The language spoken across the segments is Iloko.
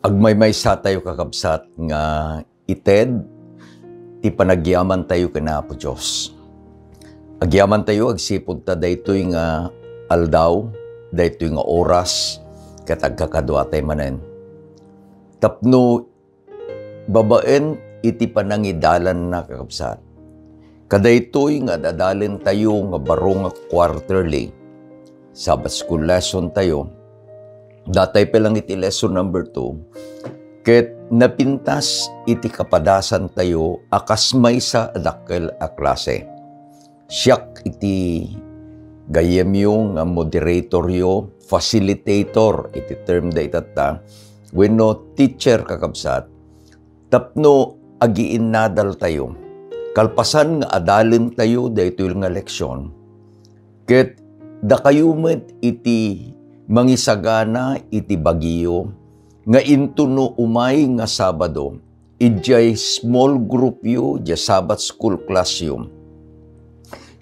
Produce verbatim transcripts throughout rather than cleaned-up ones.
Agmaymaysa tayo, kakabsat, nga ited ti panagyaman tayo ken Apo Dios. Agyaman tayo agsipud ta daytoy nga aldaw, daytoy nga oras, ket agkakadua tay manen. Tapno babaen iti panangidalanna, kakabsat. Kadaytoy nga adadalen tayo nga baro nga quarterly Sabbath school lesson tayo. Datay pa lang iti lesson number two, ket napintas iti kapadasan tayo a kas maysa a dakkel a klase. Siak iti gayyemyo nga moderatoryo, facilitator iti term da itatta, wenno teacher, kakabsat, tapno agiinnadal tayo. Kalpasan nga adalen tayo daytoy nga leksyon, ket dakayo met iti mangisagana iti bagiyo nga inton no umay nga Sabado, idiay small group yo, idiay Sabbath school class yo.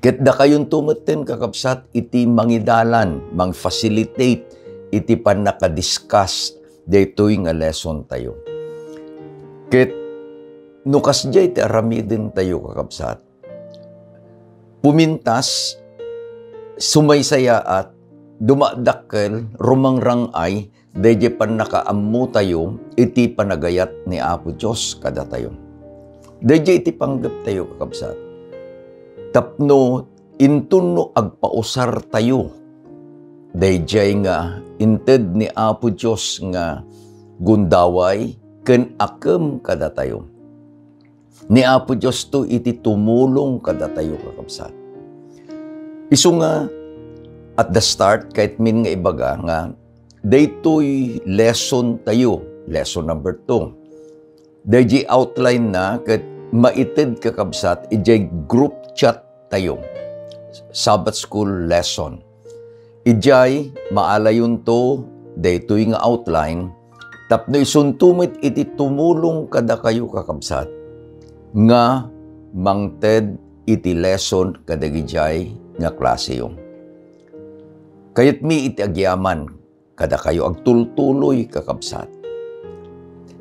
Ket dakayonto metten, kakabsat, iti mangidalan, mang-facilitate iti pannakadiscuss daytoy nga lesson tayo. Ket no kasdiay ti aramiden tayo, kakabsat, pumintas, sumaysayaat, dumadakkel, rumangrang-ay, daydiay pannakaammo tayo iti panagayat ni Apo Dios kadatayo. Daydiay iti panggep tayo, kakabsat. Tapno inton no agpausar tayo, daydiay nga inted ni Apo Dios nga gundaway ken akem kadatayo. Ni Apo Dios to iti tumulong kadatayo, kakabsat. Isu nga, at the start, kayatmin nga ibaga nga daytoy lesson tayo, lesson number two. Daydiay outline na ket maited, kakabsat, idiay group chat tayo. Sabbath school lesson. Idiay maalayonto daytoy nga outline tapno isunto met iti tumulong kadakayo, kakabsat, nga mangted iti lesson kadagidiay nga klaseyo. Kayatmi iti agyaman kadakayo agtultuloy, kakabsat.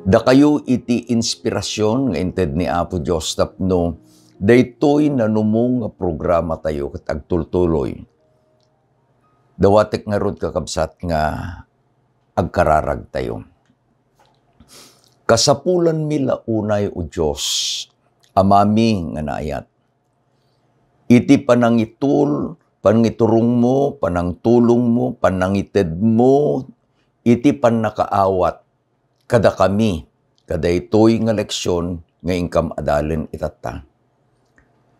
Dakayo iti inspirasyon nga inted ni Apo Dios tapno daytoy nanumong nga programa tayo ket agtultuloy. Dawatek ngarud, kakabsat, nga agkararag tayo. Kasapulanmi la unay, O Dios, Amami nga naayat, iti panangitul-, panangiturongmo, panangtulongmo, panangitedmo iti pannakaawat kadakami kadaytoy nga leksion nga inkam adalen itatta.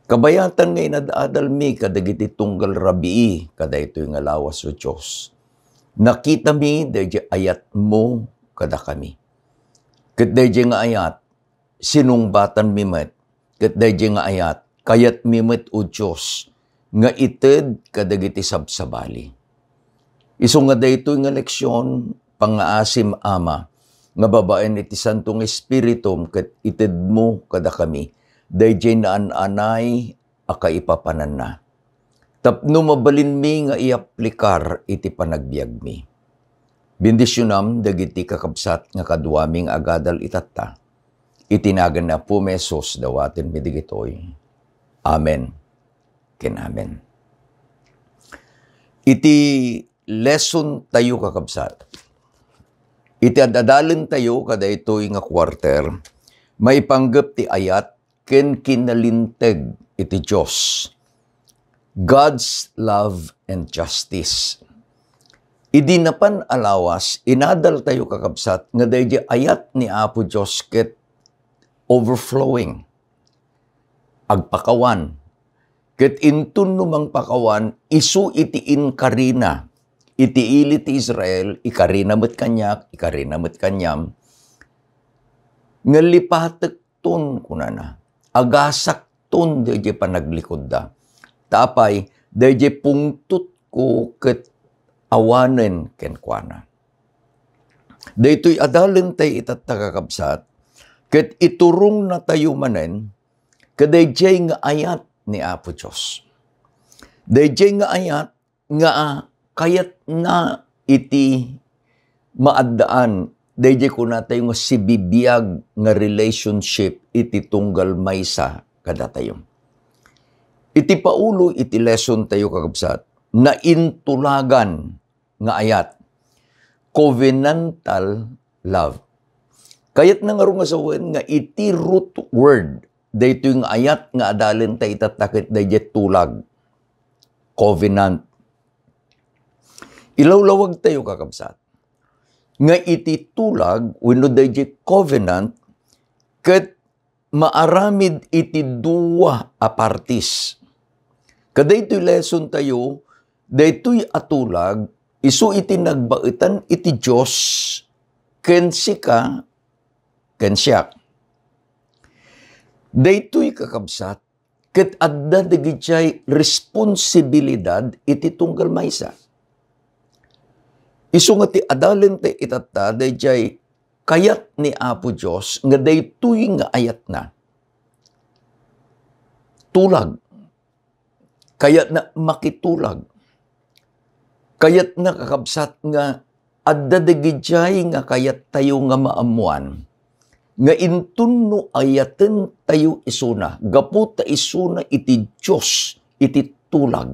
Kabayatan nga inad-adalmi kadagiti tunggal rabii kadaytoy nga lawas, O Dios. Nakitami daydiay ayatmo kadakami. Ket daydiay nga ayat, sinungbatanmi met, ket daydiay nga ayat, kayatmi met, O Dios, nga ited kadagiti sabsabali. Isu nga daytoy nga leksion, pangngaasim, Ama, nga babaen iti Santo nga Espiritum ket itedmo kadakami daydiay naan-anay a kaipapananna, tapno mabalinmi nga iaplikar iti panagbiagmi. Bendisionam dagiti kakabsat nga kaduami nga agadal itatta. Iti nagan ni Apomi Jesus, dawatenmi dagitoy. Amen ken amen. Iti lesson tayo, kakabsat, iti ad-adalen tayo kadaytoy nga quarter, maipanggep ti ayat ken kinalinteg iti Dios. God's love and justice. Idi napan a lawas, inadal tayo, kakabsat, nga daydiay ayat ni Apo Dios ket overflowing. Agpakawan. Ket inton no mangpakawan, isu iti inkarina iti ili ti Israel, ikarina met kaniak, ikarina met kaniam, nga lipatekton, kunana, agasakton daydiay panaglikudda. Ta apay, daydiay pungtotko ket awanen kenkuana. Daytoy adalen tay itatta, kakabsat, ket iturongnatayo manen kadaydiay nga ayat ni Apo Dios. Daydiay nga ayat nga kayatna iti maaddaan daydiay kunatayo nga sibibiag nga relationship iti tunggal maysa kadatayo. Iti paulo iti lesson tayo, kakabsat, naintulagan nga ayat, covenantal love. Kayatna ngarud nga sawen nga iti root word daytoy nga ayat nga adalentayo itatta ket daydiay tulag, covenant. Ilawlawagtayo, kakabsat, nga iti tulag wenno daydiay covenant ket maaramid iti dua a partis. Kadaytoy lesson tayo, daytoy a tulag, isu iti nagbaetan iti Dios ken sika, ken siak. Daytoy, kakabsat, ket adda dagidiay responsibilidad iti tunggal maysa. Isu nga ti adalentayo itatta, daydiay kayat ni Apo Dios nga daytoy nga ayatna. Tulag. Kayatna makitulag. Kayatna, kakabsat, nga adda dagidiay nga kayattayo nga maammoan nga inton no ayatentayo isuna, gapu ta isuna iti Dios iti tulag,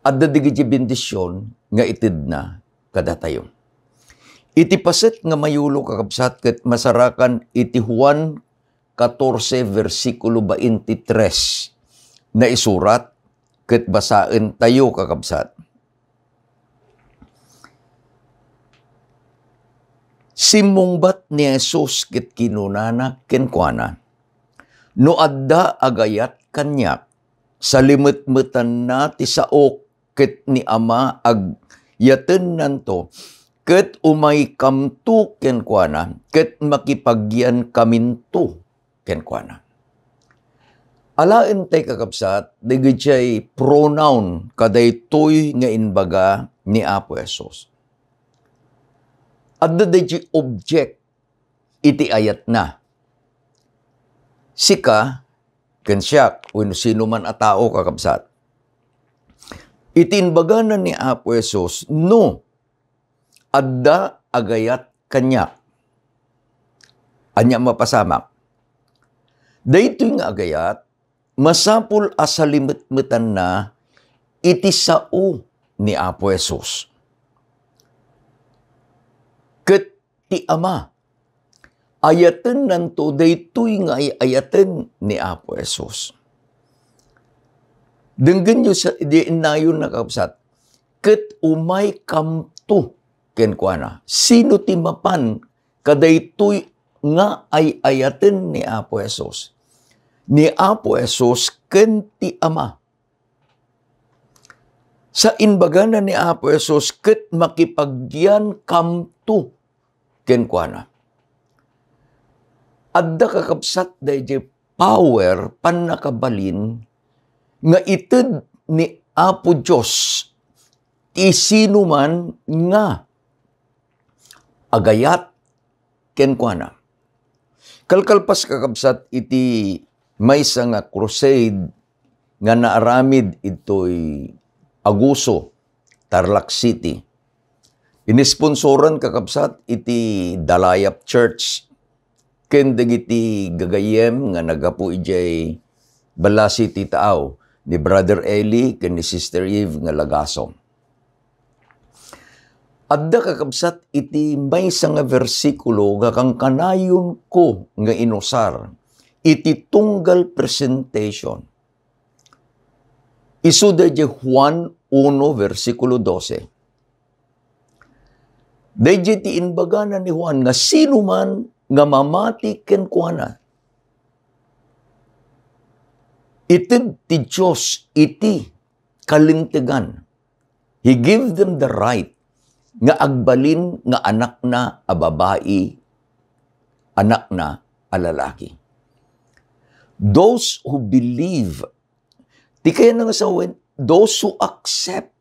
adda dagidiay bendision nga itedna kadatayo. Iti paset nga mayulo, kakabsat, ket masarakan iti Juan katorse, bersikulo baintitres. Naisurat ket basaentayo, kakabsat. Simmungbat ni Jesus ket kinunana kenkuana, "No adda agayat kaniak, salimetmetanna ti saok ket ni Ama agyatennanto, ket umaykamto kenkuana, ket makipagyankaminto kenkuana." Alaentay, kakabsat, dagiti pronoun kadaytoy nga imbaga ni Apo Jesus. Adda dagiti object iti ayatna. Sika ken siak, wenno sino man a tao, kakabsat. Iti imbagana ni Apo Jesus, "No adda agayat kaniak." Ania mapasamak? Daytoy nga agayat, masapul a salimetmetanna iti sao ni Apo Jesus. Ket ti Ama, ayatennanto daytoy nga ay-ayaten ni Apo Jesus. Denggenyo sa, di innayon, kakabsat, "Ket umaykamto kenkuana." Sino ti mapan kadaytoy nga ay-ayaten ni Apo Jesus? Ni Apo Jesus ken ti Ama. Sa imbagana ni Apo Jesus, "Ket makipagyankamto kenkuana." Adda, kakabsat, daydiay power, pannakabalin nga ited ni Apo Dios ti sinuman nga agayat kenkuana. Kalkalpas, kakabsat, iti maysa nga crusade nga naaramid itoy Aguso, Tarlac City. Inisponsoran, kakabsat, iti Dalayap Church ken dagiti gagayyem nga naggapu idiay Ballasi ti Taaw, ni Brother Eli ken ni Sister Eve nga Lagaso. Adda, kakabsat, iti maysa nga bersikulo nga kankanayonko nga inusar iti tunggal presentation. Isu daydiay Juan uno, bersikulo dose. Daydiay ti imbagana ni Juan nga sinuman nga mamati kenkuana, ited ti Dios iti kalintegan. He gave them the right nga agbalin nga anakna a babai, anakna a lalaki. Those who believe, ti kayatna nga sawen, those who accept.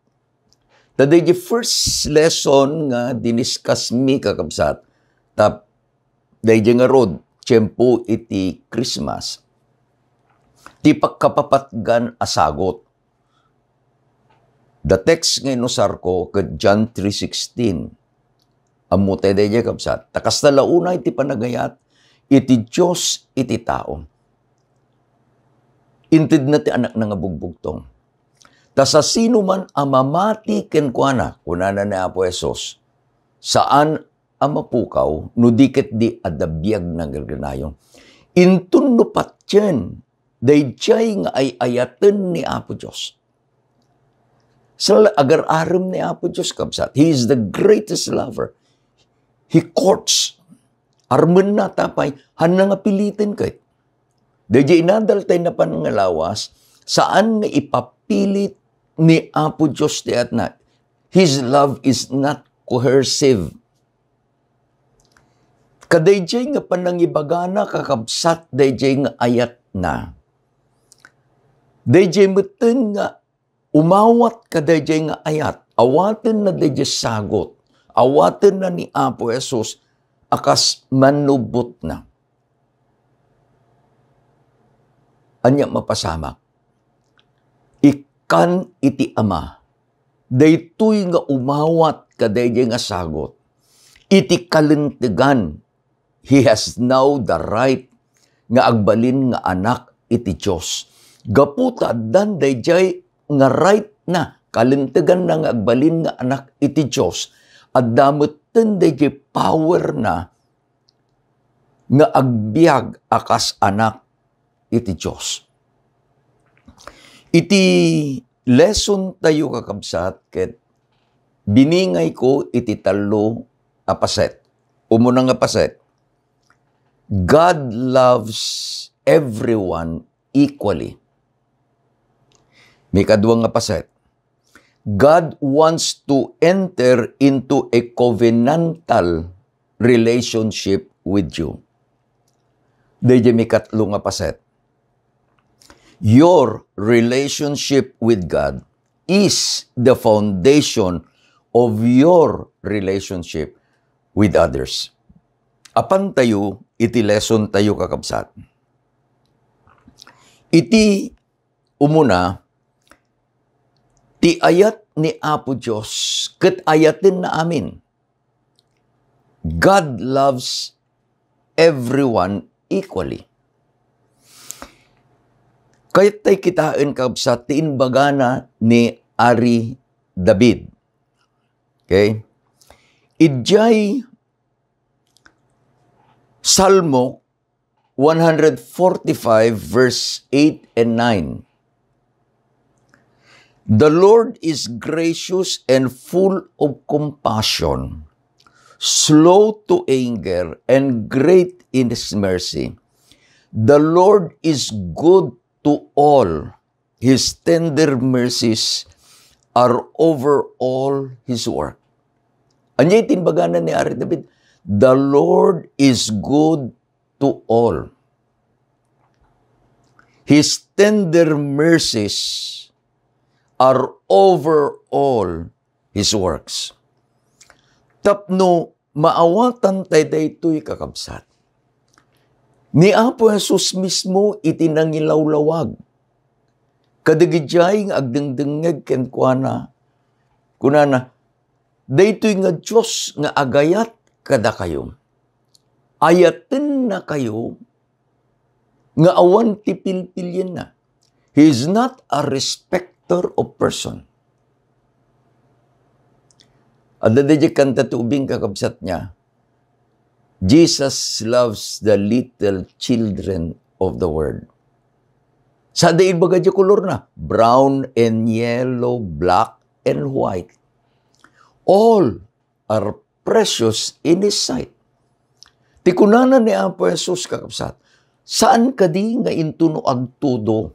Ta daydi first lesson nga diniscuss mi, kakabsat, ta daydi ngarud, tiempo iti Christmas, ti pagkapapatgan a sagut. The text nga inusarko ket John three sixteen, a Ammotay daydiay, kabsat. Ta kasta la unay ti panagayat iti Dios iti tao. Intedna ti Anakna nga bugbugtong. Ta sasinoman a mamati kenkuana, kunana ni Apo Jesus, saan a mapukaw no di ketdi adda biag nga agnanayon. Inton no patien, daydiay nga ay-ayaten ni Apo Dios. Sa agar-arem ni Apo Dios, kabsat, He is the greatest lover. He courts. Armenna, ta apay, haanna nga piliten ket. Daydiay inadal tayo na panangalawas, saan nga ipapilit ni Apo Dios ti ayatna. His love is not coercive. Kadaydiay nga panangibagana, kakabsat, daydiay nga ayatna. Daydiay metten nga umawat kadaydiay nga ayat, awatenna daydiay sagut, awatenna ni Apo Jesus a kas mannubotna. Ania mapasamak? Ikkan iti Ama, daytoy nga umawat kadaydiay nga sagut, iti kalentegan. He has now the right nga agbalin nga anak iti Dios. Gapu ta addan daydiay nga right na, kalenteganna nga agbalin nga anak iti Dios, adda metten daydiay power na nga agbiag a kas anak iti Dios. Iti lesson tayo, kakabsat, ket biningayko iti tallo a paset. Umuna nga paset, God loves everyone equally. Mikadua nga paset, God wants to enter into a covenantal relationship with you. Daydiay mikatlo nga paset, your relationship with God is the foundation of your relationship with others. Apan tayo iti lesson tayo, kakabsat. Iti umuna, ti ayat ni Apo Dios ket ayatenna amin. God loves everyone equally. Kayat tay kitaen, kabsat, ti imbagana ni Ari David. Okay? Idiay Salmo one hundred forty-five, verse eight and nine. The Lord is gracious and full of compassion, slow to anger, and great in his mercy. The Lord is good to all. His tender mercies are over all his work. Ania ti imbagana ni Ari David? The Lord is good to all. His tender mercies are over all his works. Tapno maawatan tay daytoy, kakabsat, ni Apo Jesus mismo iti nangilawlawag kadagidiay nga agdengdengngeg kenkuana, kunana, daytoy nga Dios nga agayat kadakayo, ayatennakayo nga awan ti pilpilienna. He is not a respecter of person. Adda daydiay kanta ti ubing, kakabsat, nga, "Jesus loves the little children of the world." Sa da ibaga di kolorna, brown and yellow, black and white. All are precious in His sight. Ti kunana ni Apo Jesus, kakabsat, saan kadi nga intono agtudo?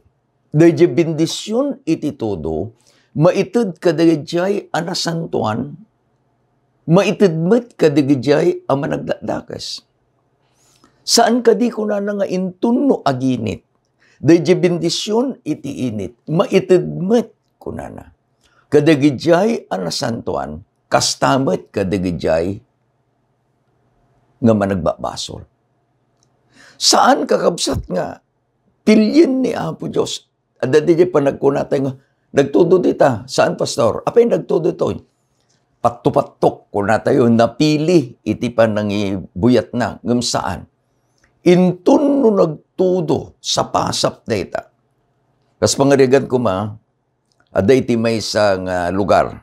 Daydiay bendision iti tudo, maited kadaydiay a nasantoan, maited met kadaydiay a managdakdakes. Saan kadi kunana nga intono aginit? Daydiay bendision iti init, maited met kunana. Kadagidiay a nasantoan, kasta met kadagidiay nga managbabasol. Saan, kakabsat, nga pilien ni Apo Dios. Adda diay panagkunatayo nga, "Nagtudo dita." Saan, pastor? Apay nagtudo toy? patto-pattok, kunatayo, napili iti panangibuyatna, ngem saan. Inton no nagtudo, sapasap dayta. Kas pangarigan koma, adda iti maysa nga lugar.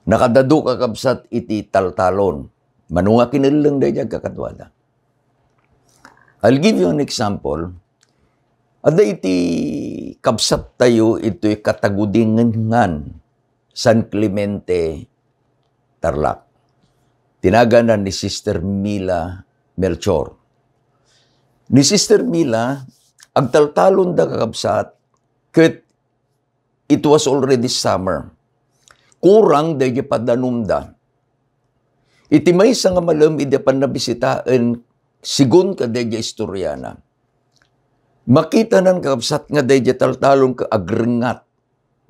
Nakadadu, kakabsat, iti taltalon. Mano nga kinelleng daydi agkakaduada. I'll give you an example. Adda iti kabsat tayo itoy Katagudingan, San Clemente, Tarlac. Tinagana ni Sister Mila Melchor. Ni Sister Mila, agtaltalonda, kakabsat, ket it was already summer. Kurang daydi padanumda. Iti maysa nga malem idi pannabisitaen, sigun kadaydi istoriana, makitanan, kakabsat, nga daydi taltalon ket agrengngat.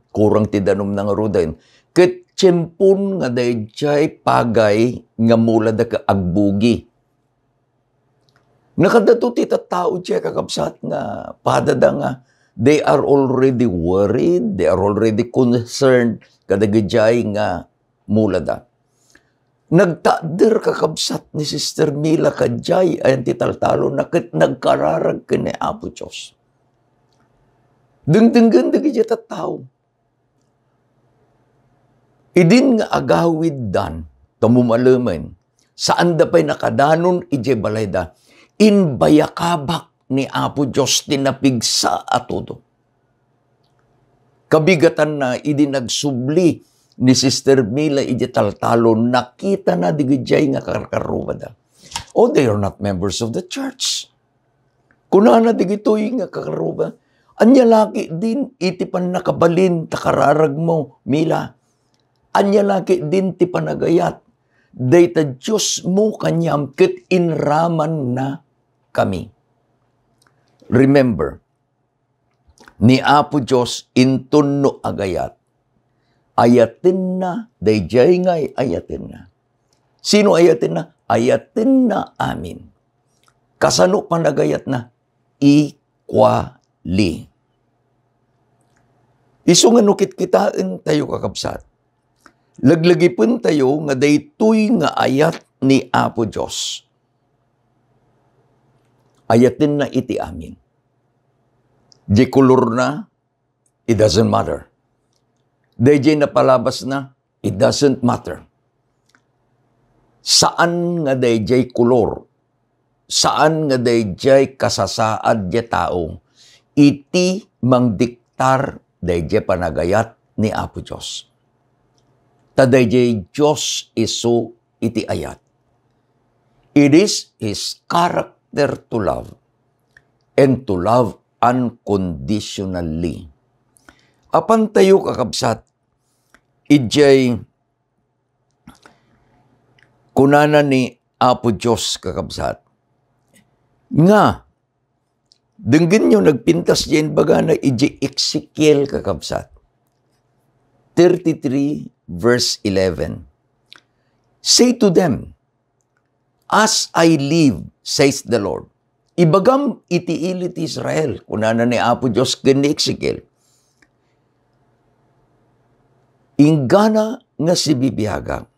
Kurang ti danumna ngaruden. Ket tiempon nga daydiay pagay nga mulada ket agbugi. Nakadadu ti tattao diay, kakabsat, nga padada nga they are already worried, they are already concerned kadagiti nga mulada. Nagtader, kakabsat, ni Sister Mila kadiay ayan ti taltalonna ket nagkararag ken ni Apo Dios. Dengdenggen dagiti tattao. Idin nga agawiddan, ta mumalemen, saanda pay nakadanon idiay balayda, imbayakabak ni Apo Dios ti napigsa a todo. Kabigatanna, idi nagsubli ni Sister Mila idiay taltalon, nakitana dagiti nga karkarrubada. Oh, they are not members of the church. Kunana dagitoy nga karkarruba, "Ania la ketdin iti pannakabalin ta kararagmo, Mila? Ania la ketdin ti panagayat? Dayta Diosmo kaniam ket inramannakami." Remember, ni Apo Dios inton no agayat, ayatenna daydiay nga ay-ayatenna. Sino ayatenna? Ayatenna amin. Kasano panagayatna? Equally. Isu nga no kitkitaentayo, kakabsat, laglagipentayo nga daytoy nga ayat ni Apo Dios, ayatenna iti amin. Di kolorna, it doesn't matter. Daydiay napalabasna, it doesn't matter. Saan nga daydiay kolor, saan nga daydiay kasasaad diay tao iti mangdiktar daydiay panagayat ni Apo Dios. Ta daydiay Dios isu iti ayat. It is His character to love, and to love unconditionally. Apantayo, kakabsat, idiay kunana ni Apo Dios, kakabsat, nga, denggenyo, nagpintas diay imbagana idiay Ezekiel, kakabsat, thirty-three, verse eleven. "Say to them, 'As I live,' says the Lord." Ibagam iti ili ti Israel, kunana ni Apo Dios ken ni Ezekiel, "Inggana nga sibibiagak,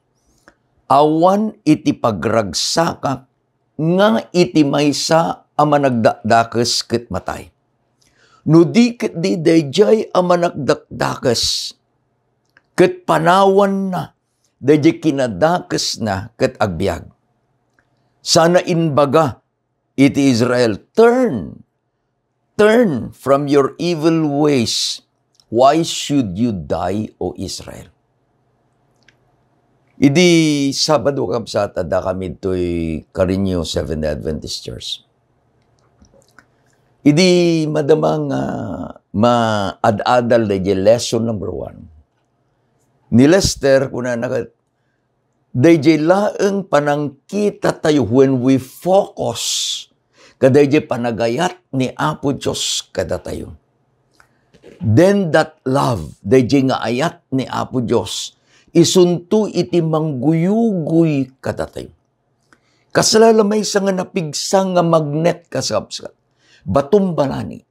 awan iti pagragsakak nga iti maysa a managdakdakes ket matay. No di ketdi daydiay a managdakdakes ket panawanna daydiay kinadakesna ket agbiag. Sana imbaga iti Israel, 'Turn, turn from your evil ways. Why should you die, O Israel?'" Idi Sabado, kabsat, adda kami ditoy Carreño Seventh-day Adventist Church. Idi madama nga maad-adal daydiay lesson number one, ni Lester, kunana ket, daydiay laeng panangkitatayo, when we focus kadaydiay panagayat ni Apo Dios kadatayo, then that love, daydiay nga ayat ni Apo Dios, isunto iti mangguyugoy kadatayo. Kasla la maysa nga napigsa nga magnet, kakabsat, batumbalani.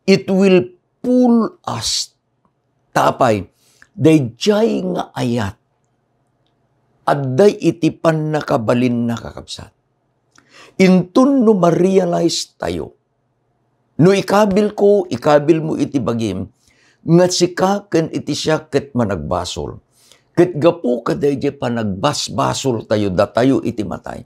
It will pull us. Ta apay? daydiay nga ayat, adda iti pannakabalinna, kakabsat. Inton no ma-realize tayo, no ikabilko, ikabilmo iti bagim, nga sika ken iti siak ket managbasol. Ket gapu kadaydiay panagbasbasol tayo, datayo iti matay,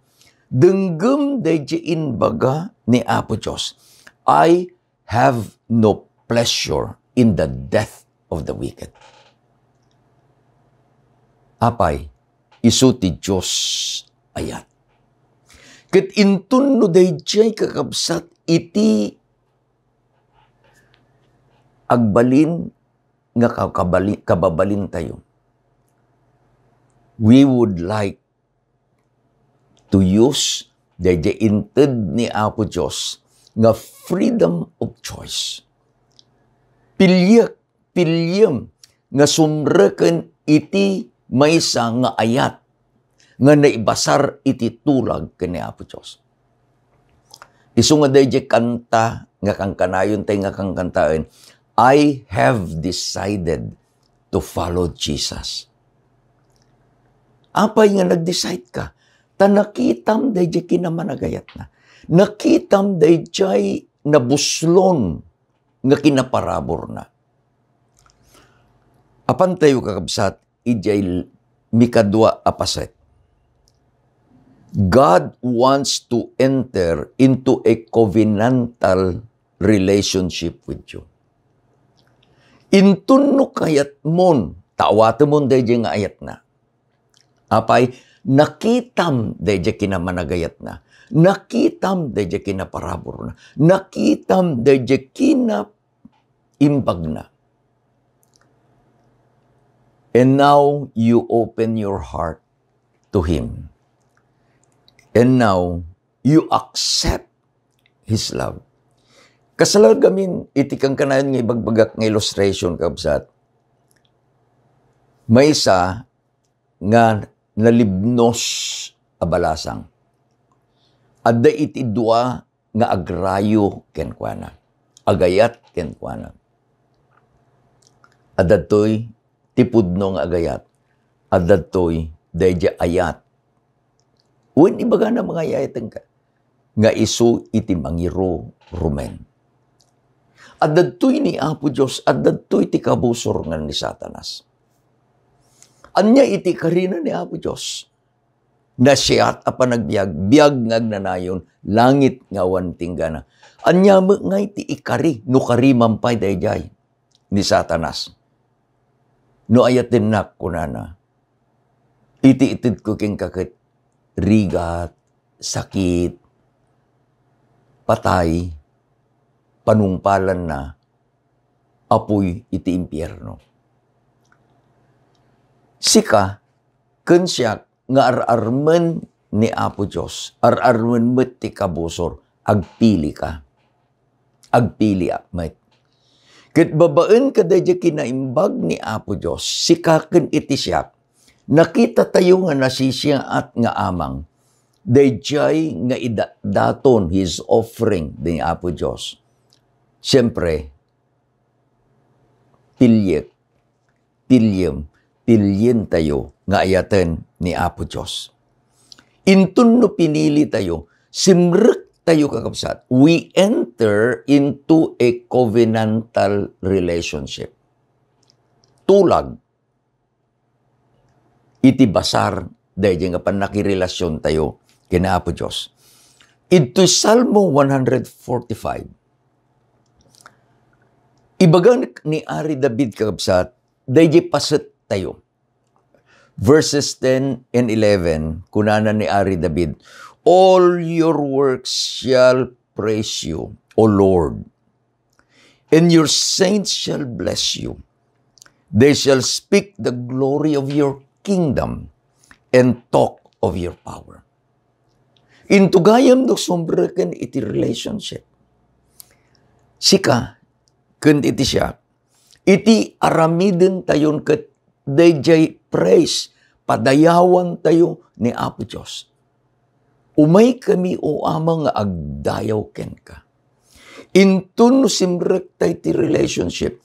denggem daydiay imbaga ni Apo Dios, "I have no pleasure in the death of the wicked." Apay, isu ti Dios ayat. Ket inton no daydiay, kakabsat, iti agbalin nga ka-, kabali-, kababalintayo, we would like to use daydiay inted ni Apo Dios nga freedom of choice. Piliek, piliem nga sumreken iti maysa nga ayat nga naibasar iti tulag ken ni Apo Dios. Isu nga daydiay kanta nga kankanayontayo nga kankantaen, "I have decided to follow Jesus." Apay nga nag-decide ka? Ta nakitam daydiay kinamanagayatna. Nakitam daydiay nabuslon nga kinaparaburna. Apantayo, kakabsat, idiay mikadua a paset. God wants to enter into a covenantal relationship with you. Inton no kayatmon, ta awatemon daydiay nga ayatna. Apay, nakitam daydiay kinamanagayatna. Nakitam daydiay kinaparaburna. Nakitam daydiay kinaimbagna. And now you open your heart to Him. And now you accept His love. Kasla gamin iti kankanayon nga ibagbagak nga illustration, kabsat. Maysa nga nalibnos a balasang. Adda iti dua nga agrayo kenkuana, agayat kenkuana. Adda daytoy ti pudno nga agayat, adda daytoy daydiay ayat. Wen ibagana, mangayayatengka, nga isu iti mangirurumen. Adda daytoy ni Apo Dios, adda daytoy ti kabusorngan ni Satanas. Ania iti ikarina ni Apo Dios? Nasiat a panagbiag, biag nga agnanayon, langit nga awan tinggana. Ania met ngay ti ikari, no kari man pay daydiay ni Satanas? No ayatennak, kunana, iti itedko kenka ket rigat, sakit, patay, panungpalanna, apuy iti impierno. Sika ken siak nga ar-armen ni Apo Dios, ar-armen met ti kabusor, agpili ka. Agpiliak met. Ket babaen kadaydiay kinaimbag ni Apo Dios, sika ken iti siak, nakitatayo nga nasisiaat nga amang daydiay nga idatdaton, His offering, ni Apo Dios. Siempre, piliek, piliem, pilientayo nga ayaten ni Apo Dios. Inton no pinilitayo, simrektayo, kakabsat. We enter into a covenantal relationship. Tulag iti basar daydiay nga pannakirelasiontayo ken Apo Dios. Idtoy Salmo one hundred forty-five, ibaga ni Ari David, kakabsat, daydiay pasettayo. Verses ten and eleven, kunana ni Ari David, "All your works shall praise you, O Lord, and your saints shall bless you. They shall speak the glory of your kingdom and talk of your power." Inton gayam no sumreken iti relationship, sika ken iti siak, iti aramidentayon ket daydiay praise, padayawantayo ni Apo Dios. Umaykami, O Ama, nga agdayaw kenka. Inton no simrekta iti relationship,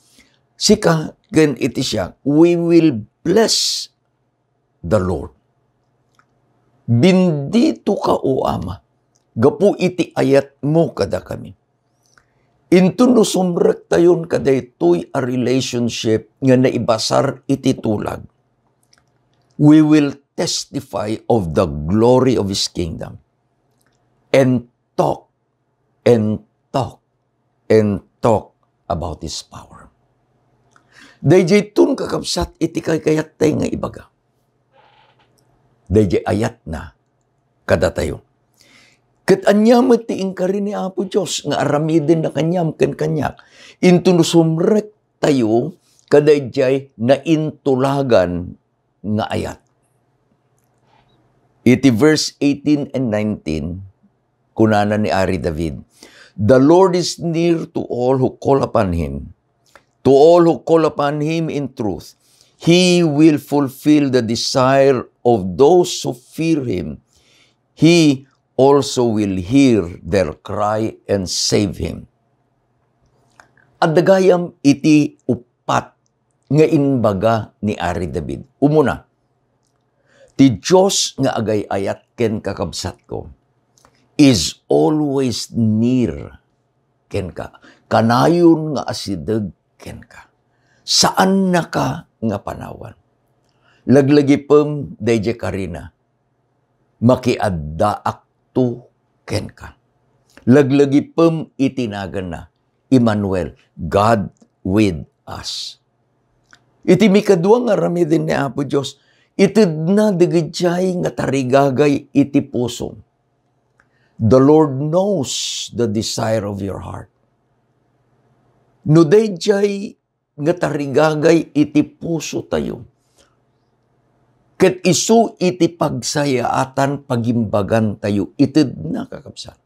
sika ken iti siak, we will bless the Lord. Bendito ka, O Ama, gapu iti ayatmo kadakami. Inton no sumrektayon kadaytoy a relationship nga naibasar iti tulag, we will testify of the glory of His kingdom and talk and talk and talk about His power. Dayjay ton, kakabsat, iti kaykayattay nga ibaga. Dayjay ayatna kadatayo. Ket ania met ti inkari ni Apo Dios nga aramidenna kaniam ken kaniak? Inton no sumrektayo kadayjay naintulagan nga ayat. Iti verse eighteen and nineteen, kunana ni Ari David, "The Lord is near to all who call upon Him. To all who call upon Him in truth, He will fulfill the desire of those who fear Him. He also will hear their cry and save him." Adda gayam iti uppat nga imbaga ni Ari David. Umuna, ti Dios nga agay-ayat ken, kakabsatko, is always near kenka. Kanayon nga asideg kenka. Saannaka nga panawan. Laglagipem dayjay karina, "Makiaddaakto kenka." Laglagipem iti naganna, Emmanuel, God with us. Iti mikadua nga aramiden ni Apo Dios, itedna dagijay nga tarigagay iti pusom. The Lord knows the desire of your heart. No dayjay nga tarigagay iti pusotayo, ket isu iti pagsayaatan, pagimbagantayo, itedna, kakabsat.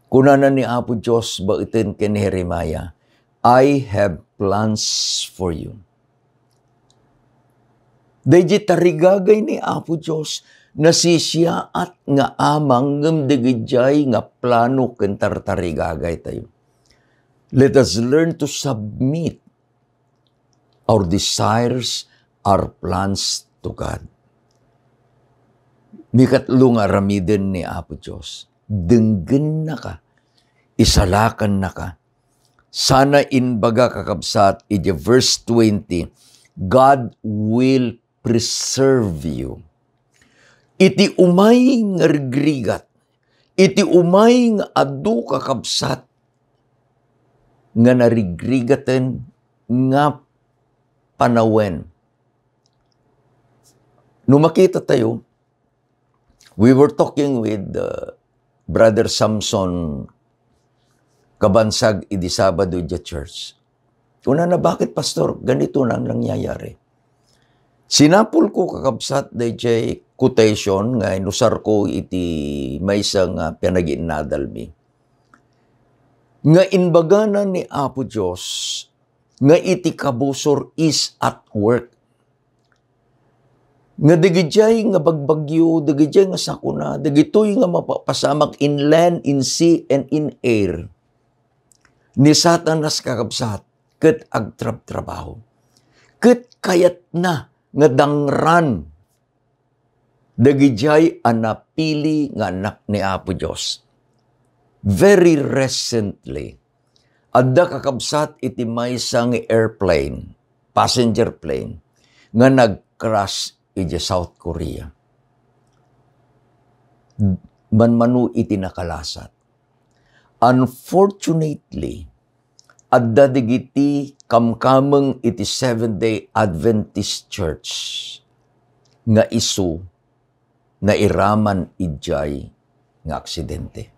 Kunana ni Apo Dios baeten ken Jeremiah, "I have plans for you." Dayjay tarigagay ni Apo Dios, nasisiaat nga amang ngem dagijay nga plano ken tartarigagaytayo. Let us learn to submit our desires, our plans to God. Mikatlo nga aramiden ni Apo Dios, denggennaka, isalakannaka. Sana imbaga, kakabsat, iti verse twenty, "God will preserve you." Iti umay nga rigrigat, iti umay nga adu, kakabsat, nga narigrigaten nga panawen. No makitatayo, we were talking with, uh, Brother Samson Kabansag idi Sabado idiay church. Kunana, "Bakit, Pastor, ganito na ang nangyayari?" Sinapulko, kakabsat, dayjay quotation nga inusarko iti maysa nga panagiinnadalmi, nga imbagana ni Apo Dios nga iti kabusor is at work. Nga dagijay nga bagbagyo, dagijay nga sakuna, dagitoy nga mapapasamak in land, in sea, and in air, ni Satanas, kakabsat, ket agtrabtrabaho. Ket kayatna nga dangran dagijay a napili nga annak ni Apo Dios. Very recently, adda, kakabsat, iti maysa nga airplane, passenger plane, nga nag-crash idiay South Korea. Manmano iti nakalasat. Unfortunately, adda dagiti kamkameng iti Seventh-day Adventist Church nga isu nairaman idiay nga aksidente.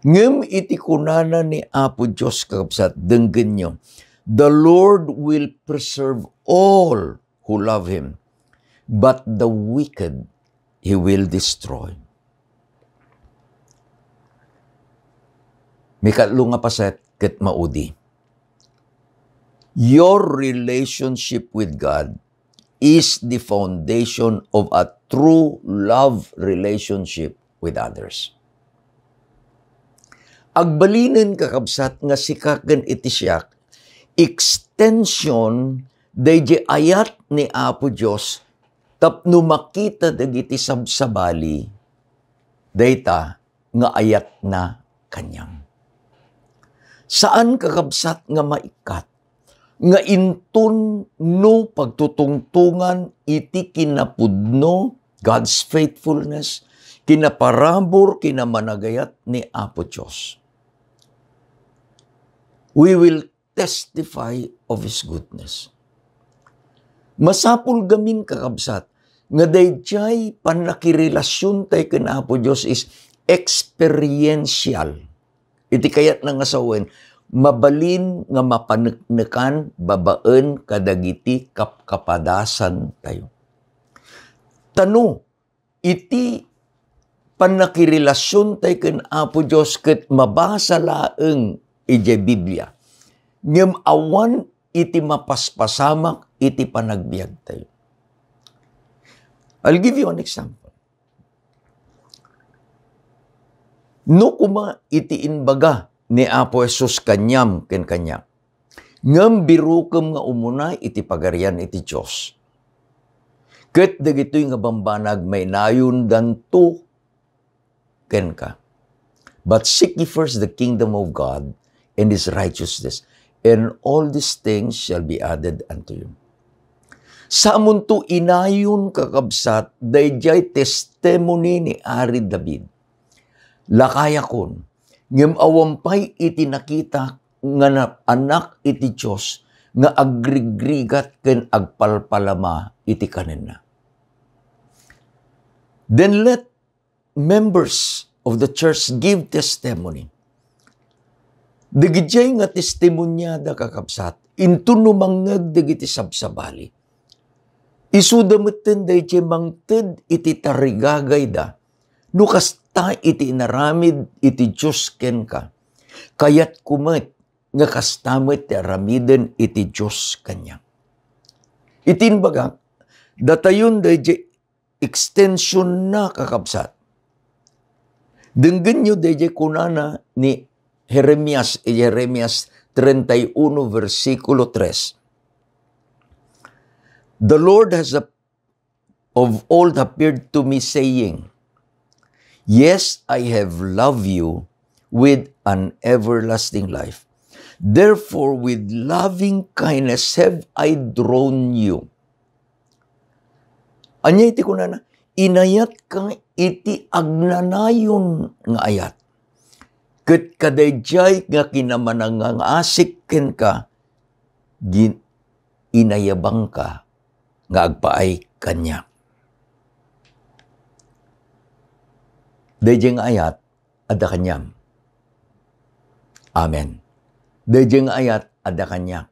Ngem iti kunana ni Apo Dios, kakabsat, denggenyo, "The Lord will preserve all who love Him, but the wicked He will destroy." Mikatlo nga paset ket maudi. Your relationship with God is the foundation of a true love relationship with others. Agbalinen, kakabsat, nga sika ken iti siak, extend extension daydi ayat ni Apo Dios tapno makita dagiti sabsabali dayta nga ayatna kaniam. Saan, kakabsat, nga maikkat nga inton no pagtutungtongan iti kinapudno, God's faithfulness, kinaparabur, kinamanagayat ni Apo Dios. We will testify of His goodness. Masapul gamin, kakabsat, nga daydiay pannakirelasiontayo ken Apo Dios is experiential. Iti kayatna nga sawen, mabalin nga mapaneknekan babaen kadagiti kapkapadasantayo. Ta no iti pannakirelasiontayo ken Apo Dios ket mabasa laeng idiay Biblia, ngem awan iti mapaspasamak iti panagbiagtayo. I'll give you an example. No koma iti imbaga ni Apo Jesus kaniam ken kaniak, ngem birokem nga umuna iti Pagarian iti Dios. Ket dagitoy nga bambanag mainayondanto kenka. But seek ye first the kingdom of God and His righteousness, and all these things shall be added unto you. Samonto inayon, kakabsat, daydiay testimony ni Ari David. Lakayakon, ngem awan pay iti nakitak nga naanak iti Dios nga agrigrigat ken agpalpalama iti kanenna. Then let members of the church give testimony. Dagidiay nga testimoniada, kakabsat, inton no mangngeg dagiti sabsabali, isuda metten daydiay mangted iti tarigagayda. No kasta iti inaramid iti Dios kenka, kayatko met nga kasta met ti aramiden iti Dios kaniak. Iti imbagak, datayon daydiay extensionna, kakabsat. Denggenyo daydiay kunana ni Jeremias, iti Jeremias treinta y uno, versikulo tres. The Lord has a, of old appeared to me, saying, "Yes, I have loved you with an everlasting life. Therefore, with loving kindness have I drawn you." Ania iti kunana? Inayatka iti agnanayon nga ayat. Ket kadaydiay nga kinamanangngasik kenka, gin-, inayabangka nga agpaay kaniak. Daydiay nga ayat, adda kaniam. Amen. Daydiay nga ayat, adda kaniak.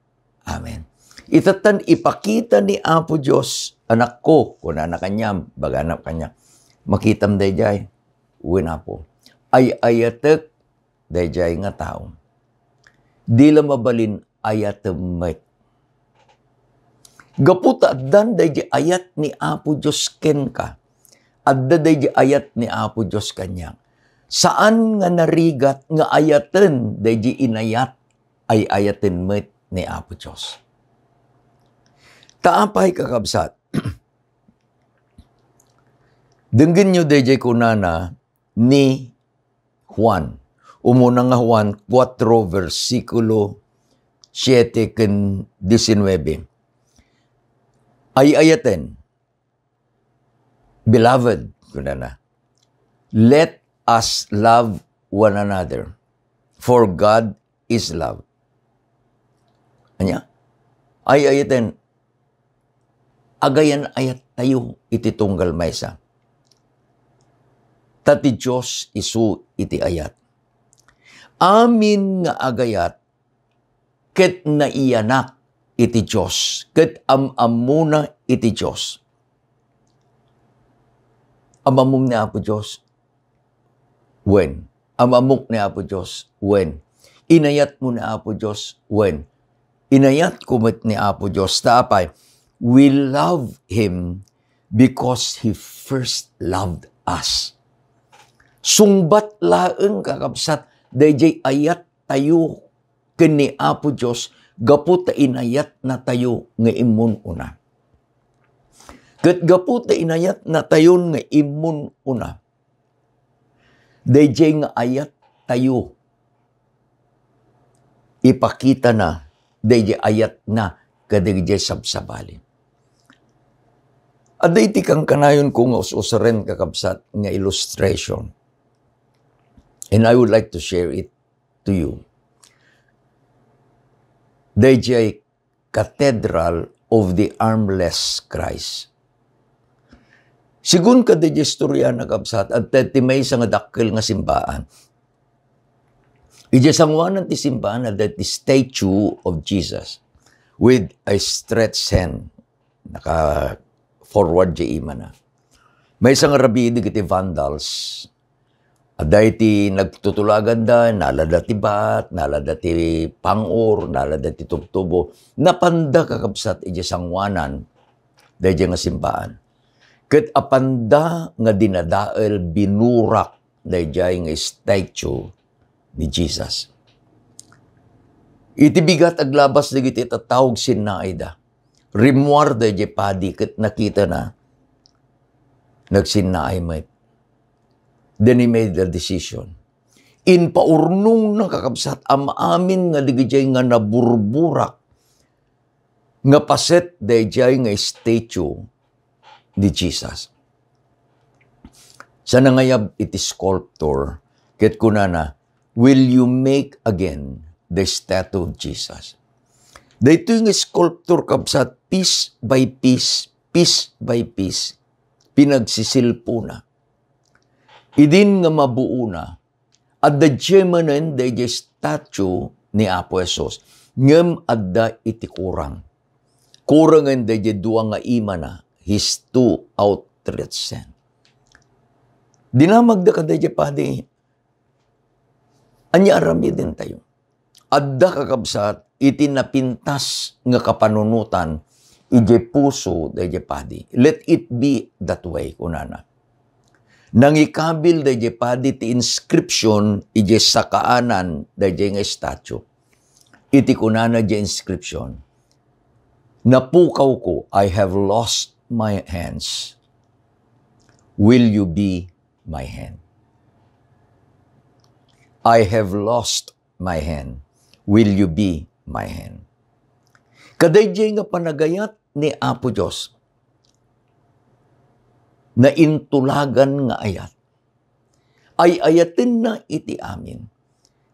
Amen. Itatta, ipakita ni Apo Dios, "Anakko," kunana kaniam, bagana kaniak, "makitam daydiay." Wen, Apo. Ay-ayatek daydiay nga tao. Di la mabalin ayatem met. Gapu ta addan daydi ayat ni Apo Dios kenka, adda daydi ayat ni Apo Dios kaniak. Saan nga narigat nga ayaten daydi inayat, ay-ayaten met ni Apo Dios. Ta apay, kakabsat? Denggenyo daydiay kunana ni Juan. Umuna nga Juan kuatro, bersikulo siete ken diecinueve. Ay-ayaten, "Beloved," kunana, "let us love one another, for God is love." Ania? Ay-ayaten, agayan-ayattayo iti tunggal maysa. Ta ti Dios isu iti ayat. Amin nga agayat ket naiyanak iti Dios, ket am-ammona iti Dios. Am-ammom ni Apo Dios? Wen. Am-ammok ni Apo Dios? Wen. Inayatmo ni Apo Dios? Wen. Inayatko met ni Apo Dios. Ta apay? We love Him because He first loved us. Sungbat laeng, kakabsat, daydiay ayattayo ken ni Apo Dios gapu ta inayatnatayo nga immun-una. Ket gapu ta inayatnatayon nga immun-una, daydiay nga ayattayo, ipakitana daydiay ayatna kadagiti sabsabali. Adda iti kankanayonko nga us-usaren, kakabsat, nga illustration. And I would like to share it to you. Daydiay Cathedral of the Armless Christ. Sigun kadaydiay istorya, kakabsat, adda ti maysa nga dakkel nga simbaan. Idiay sangoanan ti simbaan, adda ti statue of Jesus with a stretched hand. Naka-forward diay imana. Maysa nga rabii dagiti vandals. Adda iti nagtutulaganda, nalada ti bat, nalada ti pang-or, nalada ti tubtubo. Napanda, kakabsat, idiay sangoanan daydiay nga simbaan. Ket apanda nga dinadael, binurak daydiay nga statue ni Jesus. Iti bigat, aglabas dagiti tattao, agsinnaayda. Rimmuar daydiay padi ket nakitana, nagsinnaay met. Then he made a decision. Impaurnongna, kakabsat, am-amin nga dagiti nga naburburak nga paset daydiay nga statue ni Jesus. Sa nangayab iti sculptor, ket kunana, "Will you make again the statue of Jesus?" Daytoy nga sculptor, kabsat, piece by piece, piece by piece, pinagsisilpona. Idin nga mabuona, adda diay manen daydiay statue ni Apo Jesus, ngem adda iti kurang. Kurangen daydiay dua nga imana, his two outstretched hand. Dinamagda kadaydiay padi, "Ania aramidentayo?" Adda, kakabsat, iti napintas nga kapanunotan idiay puso daydiay padi. "Let it be that way," kunana. Nangikabil daydiay padi ti inscription idiay sakaanan daydiay nga statue. Iti kunana diay inscription, "Napukawko, I have lost my hands. Will you be my hand? I have lost my hand. Will you be my hand?" Kadaydiay nga panagayat ni Apo Dios, naintulagan nga ayat. Ay-ayatenna iti amin.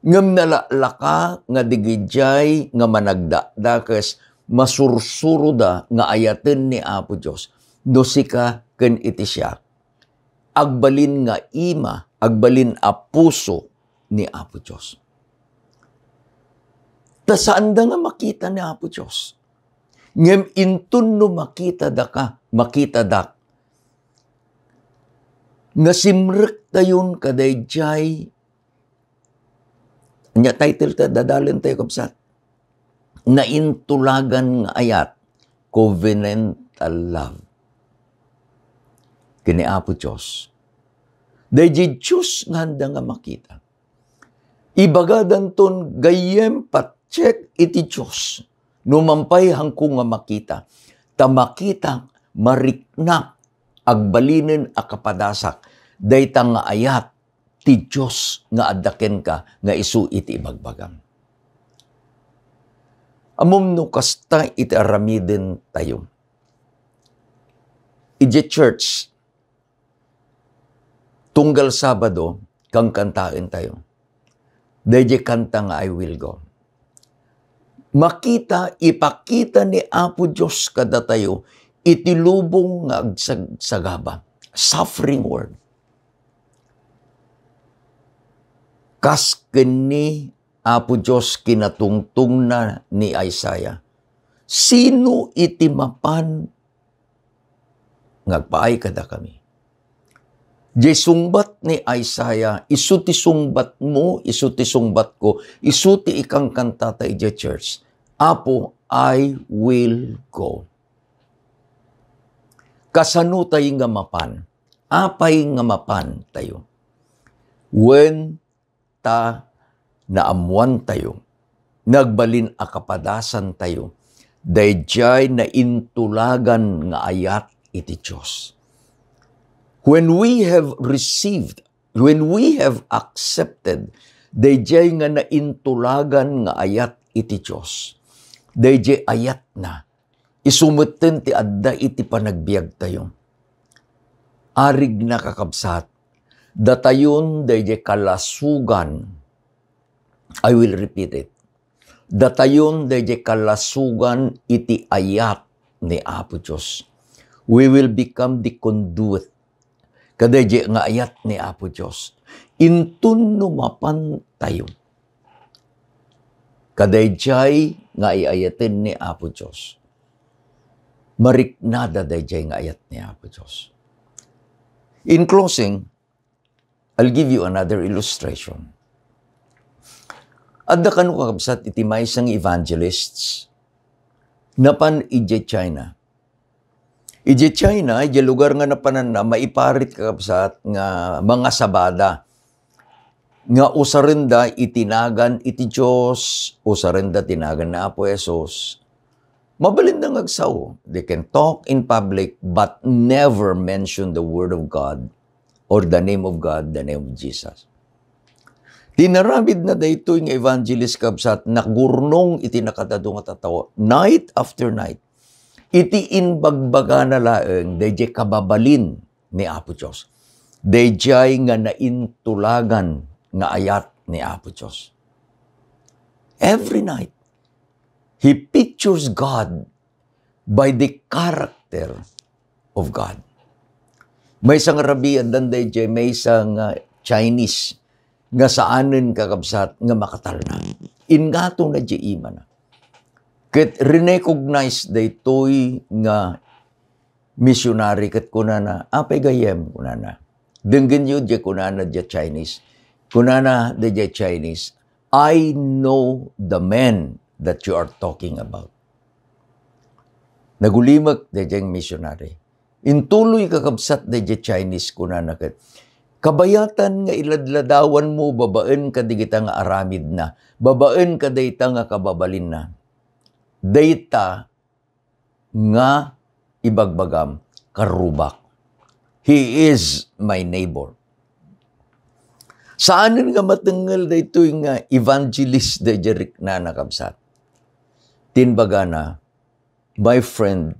Ngem nalaklaka nga digidiay nga managdakdakes, masursuroda nga ayaten ni Apo Dios no sika ken iti siak. Agbalin nga ima, agbalin a puso ni Apo Dios. Ta saanda nga makita ni Apo Dios. Ngem inton no makitadaka, makitadak, nasimrektayon kadaydiay, ania title ta dadalentayo, kabsat? Naintulagan nga ayat, covenantal love ken ni Apo Dios. Daydiay Dios nga anda nga makita. Ibagadanton gayyem, patiek iti Dios no mampay haanko nga makita. Ta makitak, mariknak, agbalinen a kapadasak dayta nga ayat ti Dios nga adda kenka nga isu iti ibagbagam. Ammom no kasta iti aramidentayo. Idiay church, tunggal Sabado, kankantaentayo daydiay kanta nga "I Will Go." Makita, ipakita ni Apo Dios kadatayo iti lubong nga agsagsagaba, suffering world. Kas ken ni Apo Dios kinatungtongna ni Isaiah, "Sino iti mapan nga agpaay kadakami?" Diay sungbat ni Isaiah, isu ti sungbatmo, isu ti sungbatko, isu ti ikankantata idiay church, "Apo, I will go." Kasano tayo nga mapan? Apay nga mapan tayo? Wen ta naammoantayo nagbalin a kapadasantayo daydiay naintulagan nga ayat iti Dios. When we have received, when we have accepted daydiay nga naintulagan nga ayat iti Dios, daydiay ayatna, isu metten ti adda iti panagbiagtayo. Arigna, kakabsat, datayon daydiay kalasugan. I will repeat it. Datayon daydiay kalasugan iti ayat ni Apo Dios. We will become the conduit kadaydiay nga ayat ni Apo Dios. Inton no mapantayo kadaydiay nga ay-ayaten ni Apo Dios, mariknada daydiay nga ayat ni Apo Dios. In closing, I'll give you another illustration. Adda kano, kakabsat, iti maysa nga evangelists napan idiay China. Idiay China, idiay lugar nga napananna, maiparit, kakabsat, nga mangasabada nga usarenda iti nagan iti Dios, usarenda ti nagan ni Apo Jesus. Mabalinda nga agsao. They can talk in public but never mention the word of God or the name of God, the name of Jesus. Tinaramidna daytoy nga evangelist, kabsat, nagurnong iti nakadado nga tattao, night after night. Iti imbagbagana laeng, daydiay kababalin ni Apo Dios. Daydiay nga naintulagan nga ayat ni Apo Dios. Every night, he pictures God by the character of God. Maysa nga rabii, addan daydiay maysa nga Chinese nga saanen, kakabsat, nga makatalna. Ingato na di imana. Ket recognize daytoy nga missionary ket kunana, "Apay gayyem?" kunana. Denggenyo di kunana di Chinese. Kunana di Chinese, "I know the man that you are talking about." Nagulimek daydiay missionary. Intuloy, kakabsat, daydiay Chinese, kunana ket, "Kabayatan nga iladladawanmo babaen kadagita nga aramidna, babaen kadayta nga kababalinna. Dayta nga ibagbagam, karrubak. He is my neighbor." Saanen nga matengngel daytoy nga evangelist daydiay riknana, kabsat. Timbagana, "My friend,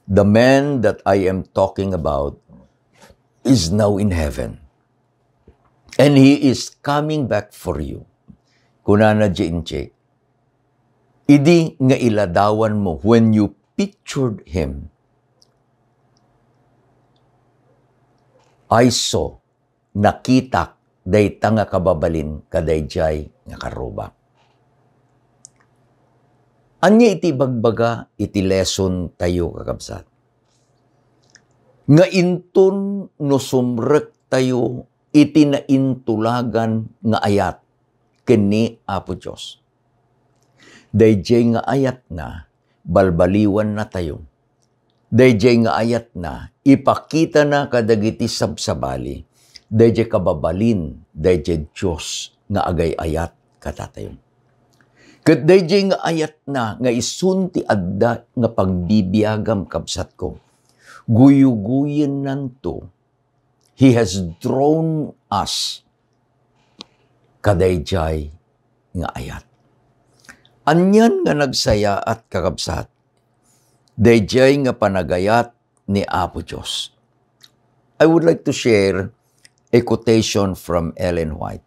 the man that I am talking about is now in heaven. And he is coming back for you." Kunana di inche, "Idi nga iladawanmo, when you pictured him, I saw, nakitak dayta nga kababalin kadaydiay nga karrubak." Ania iti ibagbaga iti lesson tayo, kakabsat? Nga inton no sumrektayo iti naintulagan nga ayat ken ni Apo Dios, daydiay nga ayatna, balbaliwannatayo. Daydiay nga ayatna, ipakitana kadagiti sabsabali, daydiay kababalin, daydiay Dios nga agay-ayat kadatayo. Ket daydiay nga ayatna nga isun ti adda nga pagbibiagam, kabsatko, guyuguyennanto. He has drawn us kadaydiay nga ayat. Anian nga nagsayaat, kakabsat, daydiay nga panagayat ni Apo Dios. I would like to share a quotation from Ellen White.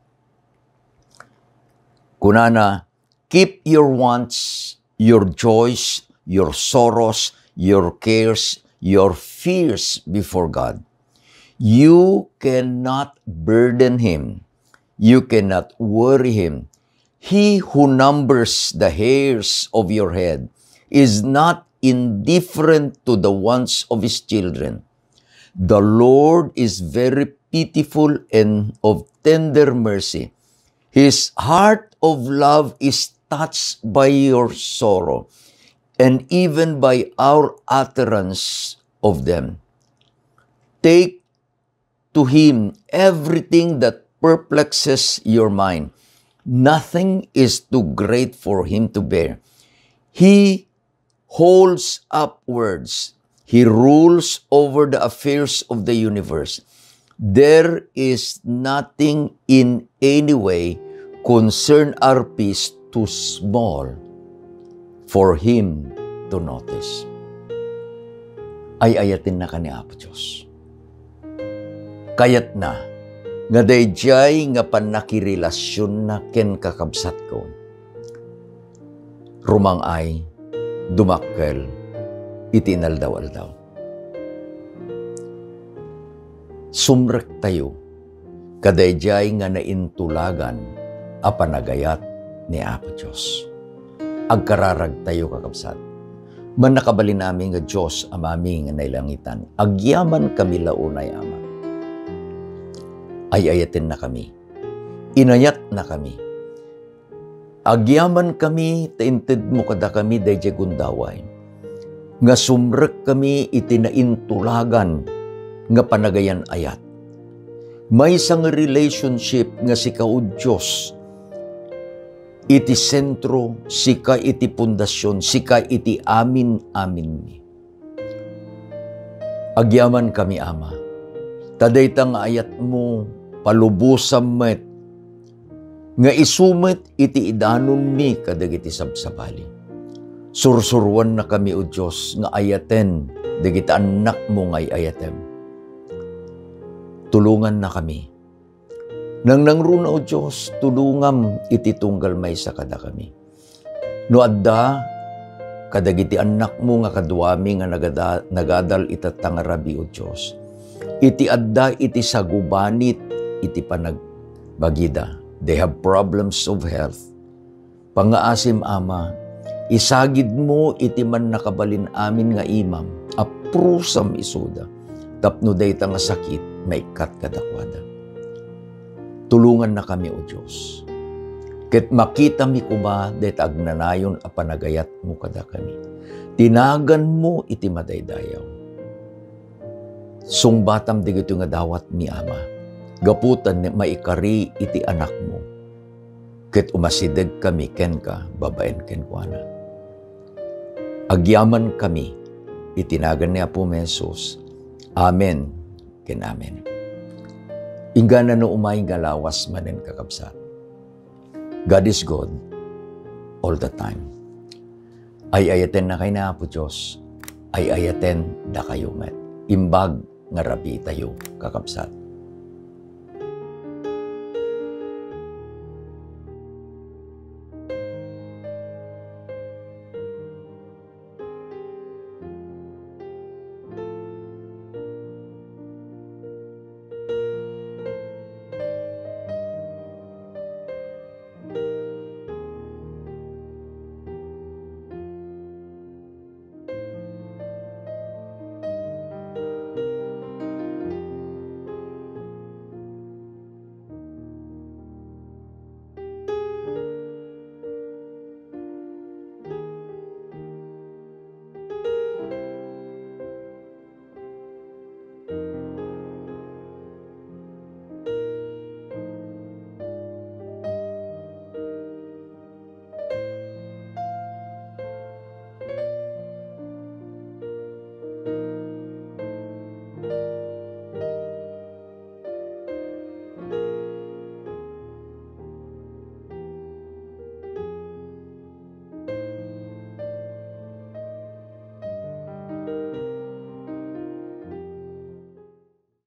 Kunana, "Keep your wants, your joys, your sorrows, your cares, your fears before God. You cannot burden him. You cannot worry him. He who numbers the hairs of your head is not indifferent to the wants of his children. The Lord is very pitiful and of tender mercy. His heart of love is touched by your sorrow, and even by our utterance of them. Take to him everything that perplexes your mind, Nothing is too great for him to bear. He holds upwards. He rules over the affairs of the universe. There is nothing in any way concern our peace too small for him to notice. Ay-ayatennak ni Apo Dios. Kayatna nga daydiay nga pannakirelasionna ken kakabsatko, rumang-ay, dumakkel iti inaldaw-aldaw. Sumrektayo kadaydiay nga naintulagan a panagayat ni Apo Dios. Agkararagtayo, kakabsat. Mannakabalin amin nga Dios, Amami nga nailangitan, agyaman kami la unay, Ama. Ay-ayatenna kami. Inayatna kami. Agyaman kami ta intedmo kadakami daydiay gundaway nga sumrek kami iti naintulagan nga panagayan-ayat. Maysa nga relationship nga sika, O Dios, iti sentro, sika iti pundasyon, sika iti amin-aminmi. Agyaman kami, Ama, ta dayta nga ayatmo, palubosam met nga isu met iti idanonmi kadagiti sabsabali. Sursuroanna kami, O Dios, nga ayaten dagiti annakmo nga ay-ayatem. Tulonganna kami. Nangnangruna, O Dios, tulongam iti tunggal maysa kadakami. No adda kadagiti annakmo nga kaduami nga nagada-, nagadal ita nga rabii, O Dios, iti adda iti sagubanit iti panagbagida, they have problems of health, pangngaasim, Ama, isagidmo iti mannakabalin amin nga imam, aprusam isuda, tapno dayta nga sakit maikkat kadakuada. Tulongannakami, O Dios, ket makitami koma dayta agnanayon a panagayatmo kadakami. Tinaganmo iti madaydayaw. Sungbatam dagitoy nga dawatmi, Ama, gapu ta maikari iti anakmo, ket umasidegkami kenka babaen kenkuana. Agyamankami iti nagan ni Apomi Jesus. Amen ken amen. Inggana no umay nga lawas manen, kakabsat. God is good all the time. Ay-ayatennakay ni Apo Dios. Ay-ayaten dakayo met. Imbag nga rabii tayo, kakabsat.